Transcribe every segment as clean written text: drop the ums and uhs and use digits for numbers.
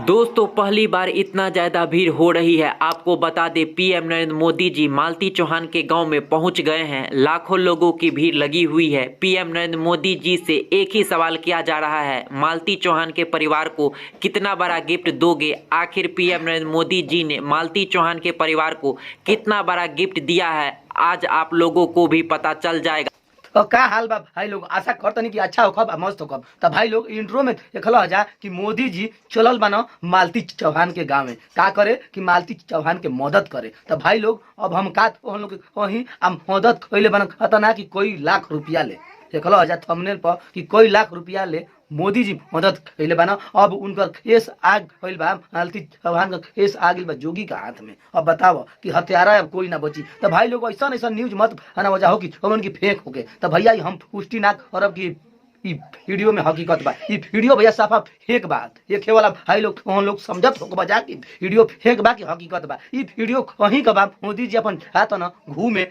दोस्तों, पहली बार इतना ज्यादा भीड़ हो रही है। आपको बता दें, पीएम नरेंद्र मोदी जी मालती चौहान के गांव में पहुंच गए हैं। लाखों लोगों की भीड़ लगी हुई है। पीएम नरेंद्र मोदी जी से एक ही सवाल किया जा रहा है, मालती चौहान के परिवार को कितना बड़ा गिफ्ट दोगे? आखिर पीएम नरेंद्र मोदी जी ने मालती चौहान के परिवार को कितना बड़ा गिफ्ट दिया है, आज आप लोगों को भी पता चल जाएगा। तो का हाल बा भाई लोग? आशा करतनी कि अच्छा होखब आ मस्त होखब। त भाई लोग, इंट्रो में देखल जा कि मोदी जी चलल बान मालती चौहान के गांव में, का करे कि मालती चौहान के मदद करे। त भाई लोग, अब हम का हम लोग कहीं आ मदद कइले बान खतना कि कोई लाख रुपया ले। देखल जा थंबनेल पर कि कोई लाख रुपया ले मोदी जी मदद कइले बान। अब उनकर केस आ गइल बा, मालती चौहान का केस आ गइल बा जोगी का हाथ में। अब बताओ कि हत्यारा अब कोई ना बची। तो भाई लोग, ऐसा ऐसा न्यूज मत आना वजह हो कि हमन की फेक हो गए। तो भैया, हम पुष्टि ना करब कि ई वीडियो में हकीकत बा। ई वीडियो भैया साफा फेक बा। देखे वाला भाई लोग, हम लोग समझत हो बजा कि वीडियो फेक बा कि हकीकत बा। ई वीडियो कहीं का बा, मोदी जी अपन हाथ न घूमे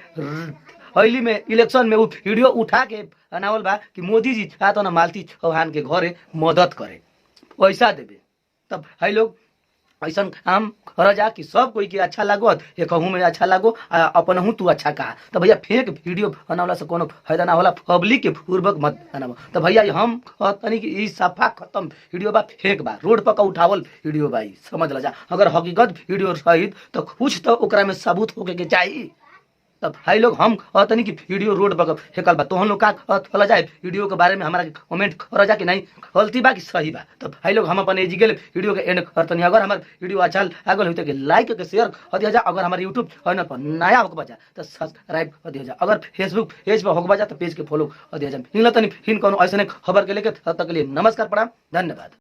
हैली में इलेक्शन में उ वीडियो उठा के बनावल बा कि मोदी जी हाथ न मालती चौहान के घरे मदद करे, पैसा देबे। तब भाई लोग, ऐसा काम कर जा कि सब कोई के अच्छा लागो, एक में अच्छा लागो आ अपनहु तू अच्छा कहा। तो भैया, फेक वीडियो बनावला से कोनो फायदा ना होला, पब्लिक के पूर्वक मत बनावो। तो भैया, हम तनी कि ई सफा खत्म वीडियो बा, फेक बा, रोड पर का उठावल वीडियो बा ई, समझ ल जा। अगर हकीकत वीडियो सहित तो कुछ तो ओकरा में सबूत होके के चाहिए। तब भाई लोग, हम कहतनी कि वीडियो रोड पर फेकल बा। तो हम लोग का कहला जाए वीडियो के बारे में, हमारा कमेंट कर जा कि नहीं गलती बा कि सही बा। तो भाई लोग, हम अपन एजी गेल वीडियो के एंड करतनी। अगर हमार वीडियो अच्छा लागल होई तो लाइक के शेयर कर दिया जा। अगर हमारे यूट्यूब चैनल पर नया होके बजा तो सब्सक्राइब कर दिया जा। अगर फेसबुक पेज पर होके बजा तो पेज के फॉलो कर दिया जा। मिलतनी फिर कोनो ऐसने खबर के लेके, तब तक के लिए नमस्कार, प्रणाम, धन्यवाद।